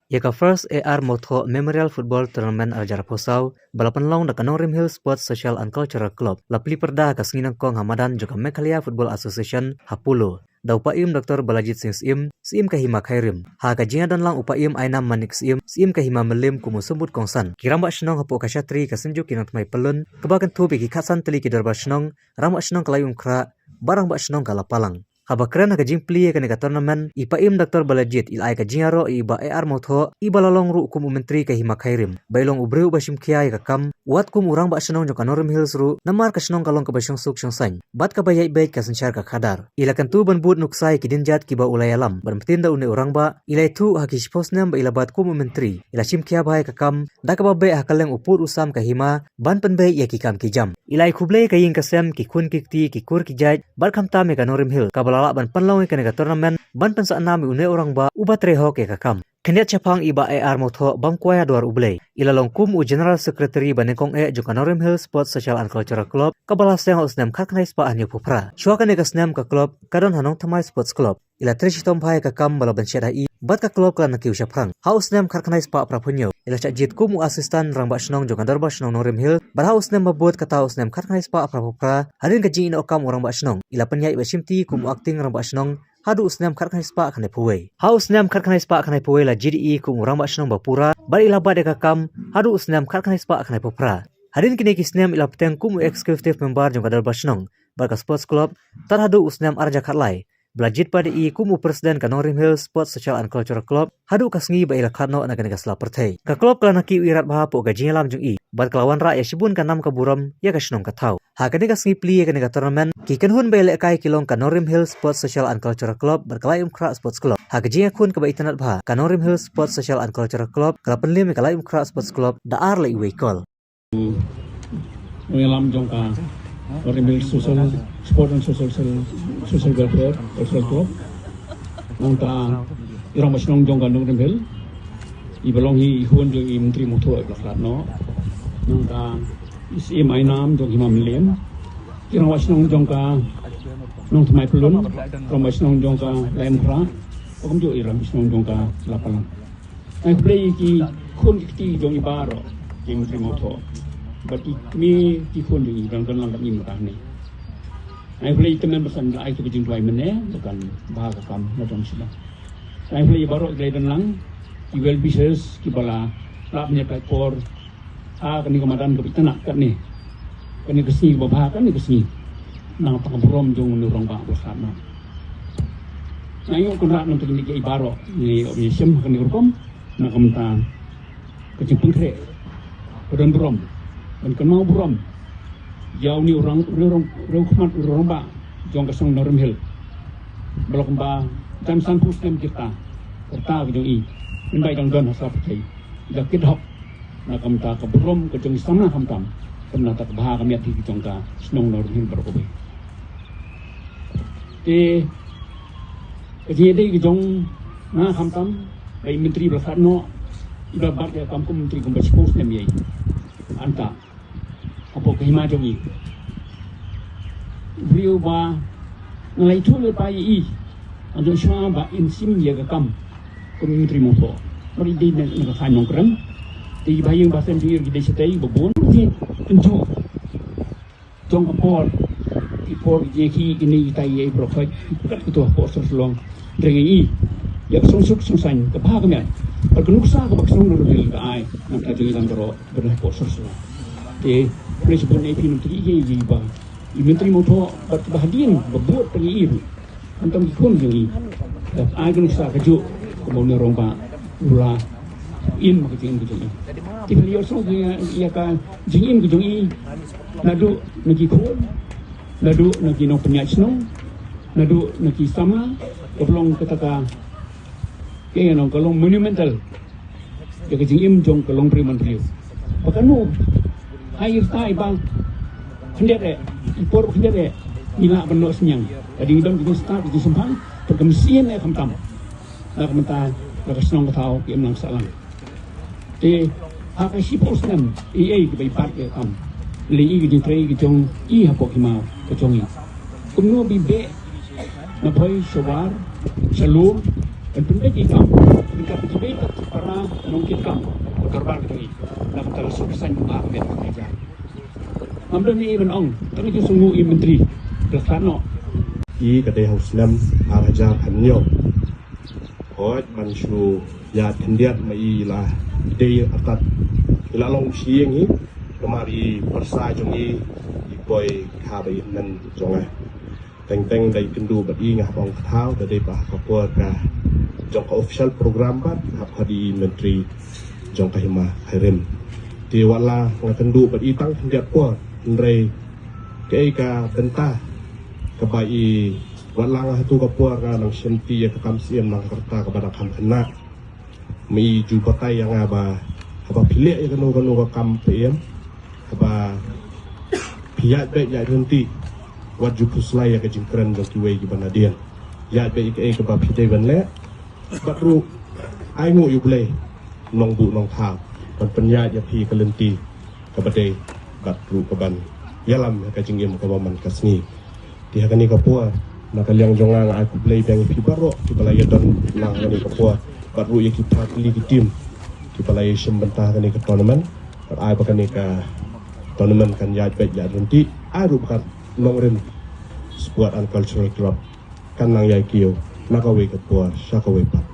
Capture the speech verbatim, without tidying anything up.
Ïa ka First A R Mawthoh Memorial Football Tournament ar hajar arphew saw ba la pynlong da ka Nongrim Hills Sports Social and Cultural Club la plie pyrda ha ka sngi nyngkong ha madan jong ka Meghalaya Football Association ha Polo, da u Paiem Doctor Balajied Singh Syiem, Syiem ka Hima Khyrim. Ha ka jingïadon lang u Paiem Ainam Manik Syiem, Syiem ka Hima Mylliem kum u symbud kongsan. Ki rangbah shnong hapoh ka Shatri, ka Synjuk ki Nongthymmai Pyllun, kaba kynthup ïa ki khatsan tylli ki dorbar shnong, rangbah shnong ka Laitumkhrah bad rangbah shnong ka Lapalang. Haba kren ha ka jingplie ïa kane ka tournament, i Paiem Doctor Balajied i la ai ka jingïaroh ïa i Bah A R Mawthoh, iba la long ruh kum u Myntri ka Hima Khyrim, ba i long u briew uba shim khia ïa ka kam, wat kum u rangbah shnong jong ka Nongrim Hills ruh, namar ka shnong ka long kaba shongsuk shongsaiñ bad kaba ïaid beit ka synshar ka khadar. I la kyntu ban bud nuksa ïa ki dienjat kiba u la ïalam, ban btin da une u rangbah. I la ïathuh ha ki shiphew snem ba i la bat kum u Myntri, i la shim khia bha ïa ka kam, da kaba beh ha kylleng u pud u sam ka hima ban pynbeit ïa ki kam ki jam. I la ai khublei ïa ka ïing ka sem, ki khun ki kti, ki kur ki jait bad khamtam ïa ka Nongrim Hills kaba la lah ban pynlong ïa kane ka tournament ban pynsah nam ïa une u rangbah uba trei hok ïa ka kam. Khyndiat shaphang i Bah A R Mawthoh bym kwai ha dwar U Blei, i la long kum u General Secretary ba nyngkong eh jong ka Nongrim Hills Sports Social and Cultural Club, kaba la seng ha u snem khatkhyndai spah hynñiewphew phra. Shuwa kane ka snem ka club ka don ha Nongthymmai Sports Club. I la trei shitom bha ïa ka kam ba la ban shet ha i, bad ka club ka la na kiew shaphrang. Ha u snem khatkhyndai spah phraphew hynñiew, i la shah jied kum u assistant rangbah shnong jong ka dorbar shnong Nongrim Hills, bad ha u snem ba bud, kata u snem khatkhyndai spah phraphew phra, hadien ka jingïehnoh kam u rangbah shnong, i la pynïaid bad shimti kum u acting rangbah shnong haduh u snem khatkhyndai spah khyndaiphew wei. Ha u snem khatkhyndai spah khyndaiphew wei la jied ïa i kum u rangbah shnong ba pura, bad i la bat ïa ka kam haduh u snem khatkhyndai spah khyndaiphew phra. Hadien kine ki snem i la bteng kum u executive member jong ka dorbar shnong bad ka sports club tad haduh u snem ar hajar khatlai, ba la jied pat ïa i kum u president ka Nongrim Hills Sports Social and Cultural Club, haduh ka sngi ba i la khlad noh na kane ka sla pyrthei. Ka club ka la na kiew ïarap bha hapoh ka jingïalam jong i, bad ka la wanrah ïa shibun ka nam ka burom ïa ka shnong ka thaw. Ha kane ka sngi plie ïa kane ka tournament, ki kynhun ba ïalehkai ki long ka Nongrim Hills Sports Social and Cultural Club bad ka Laitumkhrah Sports Club. Ha ka jingïakhun kaba itynnad bha, ka Nongrim Hills Sports Social and Cultural Club ka la pynliem ïa ka Laitumkhrah Sports Club da ar la iwei kol. Nongïalam jong ka Nongrim Hills Social, Sport and Social, Social Welfare Cultural Club. Nangta i rangbah shnong jong ka Nongrim Hills, iba long hi i khun jong i Myntri Mawthoh iba la khlad noh. Nangta i Syiem Ainam jong Hima Mylliem, i rangbah shnong jong ka Nongthymmai Pyllun, rangbah shnong jong ka Laitumkhrah, bad kumjuh i rangbah shnong jong ka Lapalang. Nga ai khublei ïa ki khun ki kti jong i baroh, ki Myntri Mawthoh, bad ki kmie ki khun jong i ba dang don lang bad ngi mynta hangne. Nga ai khublei ïa i tymmen basan ba la ai ïa ka jingduwai mynne ba kan bha ka kam na jong shnong. Nga ai khublei ïa baroh ki ba la don lang, ki well wishers kiba la lah ban ïa pynïaid por ha kane ka madan kaba itynnad katne, kane ka sngi kaba bha, kane ka sngi, na ka bynta ka burom jong une u rangbah ba la khlad noh. Nga ïoh kynrad na ka bynta kine ki baroh, ngi ïoh ban ïashem ha kane ka rukom na ka bynta ka jingpynkhreh, ka don burom, ban kynmaw burom ïa une u rang, u rang, u khmat u rangbah jong ka shnong Nongrim Hills, ba la kumba jan sanphew snem ki rta, ka rta ka jong i, mynba i dang don ha sla pyrthei, i la kit hok na ka bynta ka burom ka jong i samla khamtam, ka bynta ka bha ka miat hi ka jong ka shnong Nongrim Hills baroh kawei. Te ka jingïadei ka jong nga khamtam, ba i Myntri ba la khlad noh, i ba bat ïa ka kam kum Myntri kumba shiphew snem ïa i. Hangta hapoh ka hima jong i, u briew ba nga la ithuh lypa ïa i hangta shuwa ba in shim ïa ka kam kum Myntri Mawthoh. Namar i dei na, na ka thaiñ Nongkrem. Te i ba ïing ba sem jong i ruh ki dei shatei ba bun. Te kumjuh jong ka por, ki por ki jingïakhih kine kitai ïa i baroh khoit, kat kito hapoh sor Shillong. Hynrei ngi ïohi ïa ka shongsuk shongsaiñ, ka bha ka miat, bad ka nuksa kaba ka shnong Nongrim Hills ka ai na ka bynta jong ngi lang baroh, bad hapoh sor Shillong. Te khublei shibun ïa phi nongtrei ïa i ba i Myntri Mawthoh bad kiba hadien ba bud pat ïa i ruh, khamtam ki khun jong i, da ai ka nuksa kajuh kumba une u rangbah u la im ha ka jingim ka jong i. Te phi la ïohsngew ïa, ïa ka jingim ka jong i, naduh na ki khun, naduh na ki nongpynïaid shnong, naduh na ki samla, kaba long kata ka, ka, you know, ka long monumental ïa ka jingim jong ka longbriew manbriew. Ba kano ha i rta i ba khyndiat eh, i por khyndiat eh, ngi lah ban noh synñiang. Ka dei ngi don ka jingstad, ka jingsngewbha, bad ka mynsiem eh khamtam na ka bynta, na ka shnong ka thaw, ka imlang sahlang. Te ha ka shiphew snem, ei ei kiba i bat ïa ka kam, lei i ka jingtrei ka jong i hapoh ka hima ka jong i. Kumno ba i beh na Bhoi sha War sha Lum ban pynbeit ïa ka kam. Ka pynjubei pat para nongkitkam ka dorbar ka jong ngi. Na ka bynta ka suk ka saiñ ka bha ka met ka hajar. Ngam don ei ban ong, tang ju sngew i Myntri. Ka khlad noh. I ka dei ha u snem ar hajar khatñiew. Hooid ban shu ïaid khyndiat ma i la dei artat. I la long u shyieng hi. Namar i pyrsa jong i, i poi kha ba i hynmen jong nga. Teng teng da i kynduh bad i nga hap ong ka thaw, da dei ba ha ka por ka jong ka official program bad hap ka dei i Myntri jong ka hima ka rim. Te wat la nga kynduh bad i tang khyndiat por, hynrei kaei ka bynta kaba i, wat la nga ha tu ka por nga nang shim ti ïa ka kam siem nang ka rta kaba dang kham khynnah. Ma i ju batai ïa nga ba haba phi leh ïa kano kano ka kam pyrshah, haba phi ïaid beit ïaid ryntih, wat ju phuslai ïa ka jingkren jong kiwei kiba nadien. Ïaid beit ïa kaei kaba phi dei ban leh. Bad ruh ai nguh ïa U Blei, Nongbuh Nongthaw, ban pynïaid ïa phi ka lynti kaba dei bad ruh kaban ïalam ïa ka jingim kaba man ka sngi. Te ha kane ka por, na ka liang jong nga, nga ai khublei biang ïa phi baroh kiba la ïadon lang ha kane ka por, bad ruh ïa ki para tylli ki team kiba la ïashim bynta ha kane ka tournament. Bad ai ba kane ka tournament kan ïaid beit ïaid ryntih, ai ruh ba ka Nongrim Sport and Cultural Club kan nang ïai kiew na kawei ka por sha kawei pat.